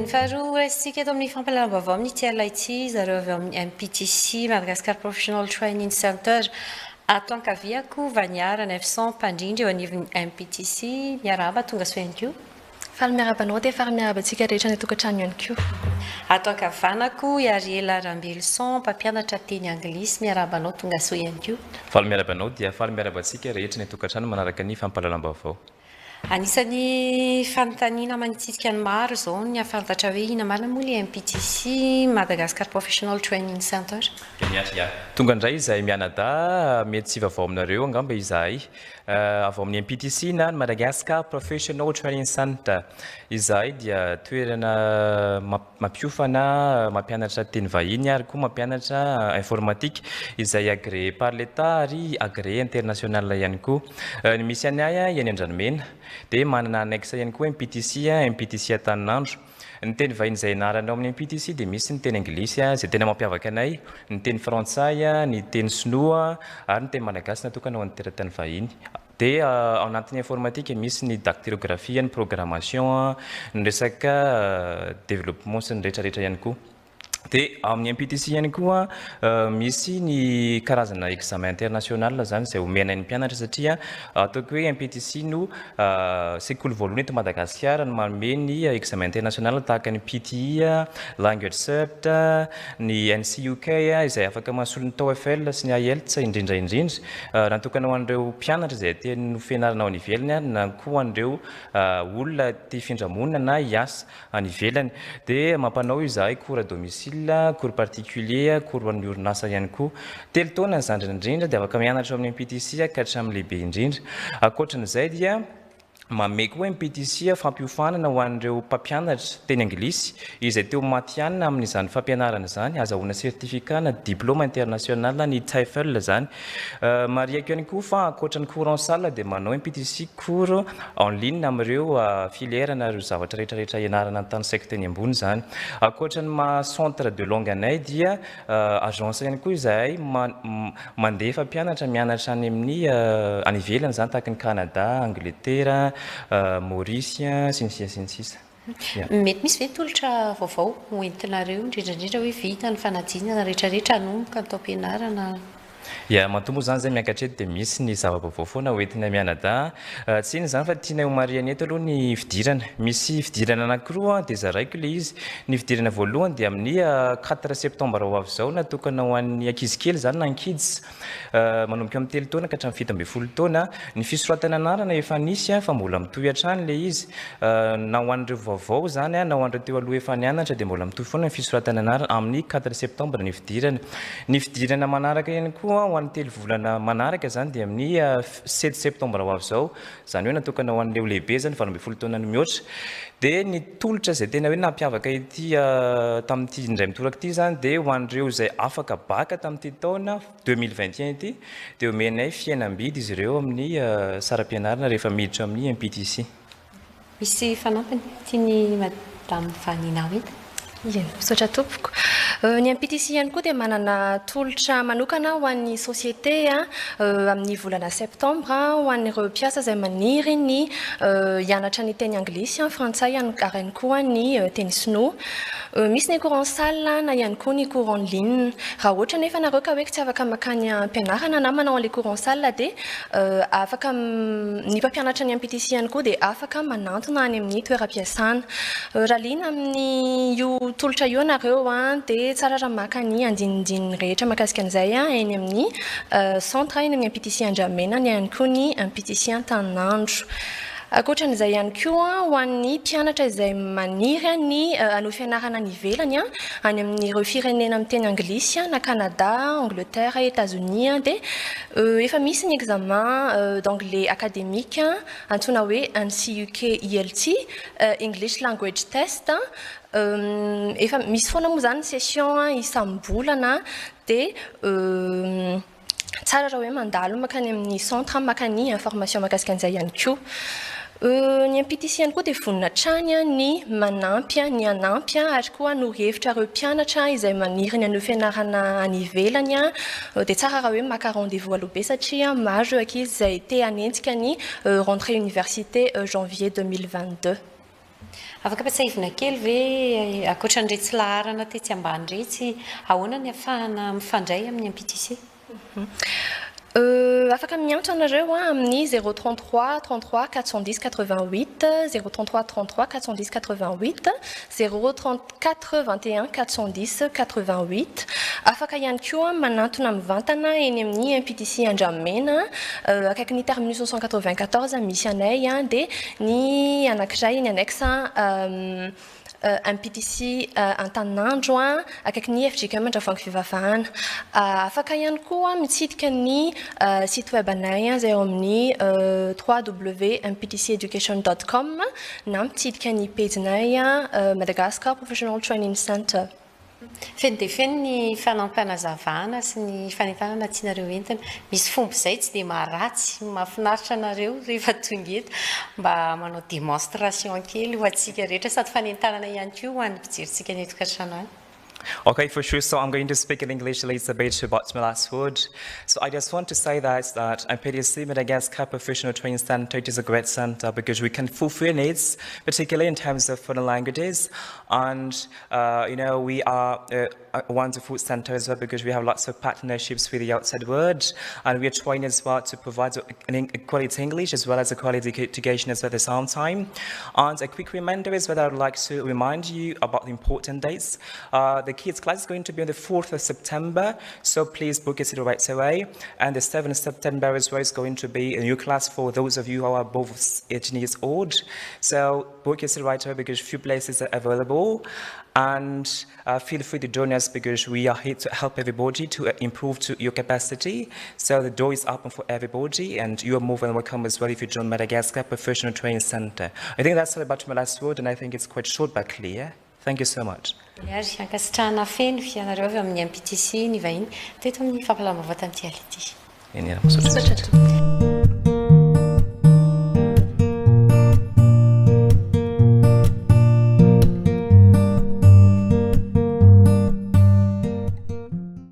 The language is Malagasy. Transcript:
Andiany faharoa raisintsika eto amin'ny fampahalalam-baovao amin'ity alina ity zareo avy ao amin'ny MPTC, Madagascar Professional Training Center. Ato ankaviako, Vaniara 900, mpandrindra eo anivon'ny MPTC. Miarahaba, tonga soa ihany koa. Faly miarahaba anao dia faly miarahaba antsika rehetra any an-tokantrano ihany koa. Ato ankavanako, i Ariela Rambelison, mpampianatra teny anglisy. Miarahaba anao, tonga soa ihany koa. Faly miarahaba anao dia faly miarahaba antsika rehetra any an-tokantrano manaraka ny fampahalalam-baovao. Anisan'ny fanontaniana manitikitika ny maro izao ny hahafantatra hoe inona marina moa ilay MPTC, Madagascar Professional Training Center? Eny ary a! Tonga indray izahay mianadahy, mety tsy vaovao aminareo angamba izahay. Avy ao amin'ny MPTC na ny Madagascar Professional Training Center. Izahay dia toerana mampiofana, mampianatra teny vahiny ary koa mampianatra informatique izay agréé par l'Etat ary agréé international ihany koa. Ny misy anay eny Andranomena dia manana annexe ihany koa MPTC, MPTC Antaninandro. Ny teny vahiny izay ianarana ao amin'ny MPTC dia misy ny teny anglisy izay tena mampiavaka anay, ny teny frantsay, ny teny sinoa ary ny teny malagasy natokana ho an'ny teratany vahiny. Dia ao anatin'ny informatique misy ny dactylographie, ny programmation, ny resaka développement sy ny rehetra rehetra ihany koa. Dia ao amin'ny MPTC ihany koa misy ny karazana examen international izany izay omenay ny mpianatra satria ataoko hoe MPTC no sekoly voalohany eto Madagasikara no manome ny examen international tahaka ny PTE, Language Cert, ny NCUK izay afaka mahasolo ny TOEFL sy ny IELTS indrindra indrindra. Natokana ho an'ireo mpianatra izay te ho fianarana ao any ivelany na koa ho an'ireo olona te hifindra monina na hiasa any ivelany. Dia mampanao izahay cours à domicile, cours particulier, cours ho an'ny orinasa ihany koa. Telo taona ny zandriny indrindra dia afaka mianatra ao amin'ny MPTC ka hatramin'ny lehibe indrindra. Ankoatran'izay dia manome koa MPTC fampiofanana ho an'ireo mpampianatra teny anglisy izay te ho matihanina amin'izany fampianarana izany, azahoana certificat na diplôme international ny TOEFL izany. Marihiko ihany koa fa ankoatra ny cours en salle dia manao MPTC cours en ligne amin'ireo filière na ireo zavatra rehetra rehetra ianarana notanisaiko teny ambony izany. Ankoatra ny maha centre de langue anay dia agence ihany koa izahay mandefa mpianatra mianatra any amin'ny any ivelany izany tahaka ny Canada, Angletera, Maurice sy ny sisa sy ny sisa. Mety misy ve tolotra vaovao ho entinareo indrindra indrindra hoe vita ny fanadinana rehetra rehetra hanomboka ny taom-pianarana? Ya, matoa moa izany izay miakatra eto dia misy ny zava-baovao foana ho entina mianadahy. Tsy inona izany fa tianay ho marihana eto aloha ny fidirana. Misy fidirana anankiroa dia zaraiko ilay izy. Ny fidirana voalohany dia amin'ny quatre septembre ho avy izao natokana ho an'ny ankizy kely izany na ny kids. Manomboka amin'ny telo taona ka hatramin'ny 17 taona. Ny fisoratana anarana efa nisy fa mbola mitohy hatrany ilay izy. Na ho an'ireo vaovao izany na ho an'ireo teo aloha efa nianatra dia mbola mitohy foana ny fisoratana anarana amin'ny quatre septembre ny fidirana. Ny fidirana manaraka ihany koa ho an'ny telo volana manaraka izany dia amin'ny sept septembre ho avy izao, izany hoe natokana ho an'ireo lehibe izany 18 taona no mihoatra. Dia ny tolotra izay tena hoe nampiavaka ity tamin'ity indray mitoraka ity izany dia ho an'ireo izay afaka bacc tamin'ity taona 2021 ity dia omenay fihenam-bidy izy ireo amin'ny saram-pianarana rehefa miditra amin'ny MPTC. Misy fanampiny tian'i Madame Vanina ho hita? Ie, misaotra tompoko. Ny MPTC ihany koa dia manana tolotra manokana ho an'ny société amin'ny volana septambra ho an'ireo mpiasa izay maniry ny hianatra ny teny anglisy, frantsay ary ihany koa ny teny sinoa. Misy ny cours en salle na ihany koa ny cours en ligne. Raha ohatra anefa nareo ka hoe tsy afaka mankany am-pianarana na manao an'ilay cours en salle dia afaka ny mpampianatra ny MPTC ihany koa dia afaka manantona any amin'ny toeram-piasana. Raha liana amin'io tolotra io ianareo dia tsara raha maka ny andinindininy rehetra mahakasika an'izay eny amin'ny centre, eny amin'ny MPTC Andramena na ihany koa ny MPTC Antaninandro. Ankoatran'izay ihany koa, ho an'ny mpianatra izay maniry ny hanohy fianarana any ivelany, any amin'ireo firenena miteny anglisy na Canada, Angleterre, Etazonia dia efa misy ny examen d'anglais académique antsoina hoe NCUK ELT, English Language Test. Efa misy foana moa izany ny session isam-bolana dia tsara raha hoe mandalo mankany amin'ny centre maka ny information mahakasika an'izay ihany koa. Ny MPTC ihany koa dia vonona hatrany ny manampy, ny hanampy ary koa hanoro hevitra ireo mpianatra izay maniry ny hanohy fianarana any ivelany. Dia tsara raha hoe maka rendez-vous aloha be satria maro ireo ankizy izay te hanenjika ny rentrée université janvier 2022. Afaka ampatsiahivina kely ve, ankoatran'iretsy laharana tetsy ambany iretsy, ahoana ny ahafahana mifandray amin'ny MPTC? Afaka miantso anareo amin'ny 0 33 33 410 88, 0 33 33 410 88, 0 34 21 410 88. Afaka ihany koa manantona mivantana eny amin'ny MPTC Andranomena, akaiky ny terminus 194 misy anay, dia ny anankiray ny annexe MPTC Antaninandro, akaiky ny FJKM Andravoahangy Fivavahana. Afaka ihany koa mitsidika ny site web anay izay ao amin'ny www.mptceducation.com na mitsidika ny pejinay Madagascar Professional Training Center. Feno dia feno ny fanampinazavana sy ny fanentanana tianareo entina. Misy fomba izay tsy dia maharatsy, mahafinaritra anareo rehefa tonga eto mba manao démonstration kely ho antsika rehetra sady fanentanana ihany koa ho an'ny mpijerintsika ny eto an-trano any. Okay, for sure. So I'm going to speak in English a little bit about my last word. So I just want to say that MPTC Madagascar Professional Training Center is a great center because we can fulfill needs, particularly in terms of foreign languages. And we are a wonderful center as well because we have lots of partnerships with the outside world. And we are trying as well to provide an quality English as well as a quality education as well at the same time. And a quick reminder is that I would like to remind you about the important dates. The kids class is going to be on the 4th of September, so please book it right away. And the 7th of September as well is going to be a new class for those of you who are above 18 years old. So book it right away because few places are available. And feel free to join us because we are here to help everybody to improve to your capacity. So the door is open for everybody, and you are more than welcome as well if you join Madagascar Professional Training Center. I think that's all about my last word, and I think it's quite short but clear. Thank you so much. Ary ankasitrahana feno ianareo avy amin'ny MPTC ny vahiny teto amin'ny fampahalalam-baovao tamin'ity alina ity. Eny, misaotra. Misaotra.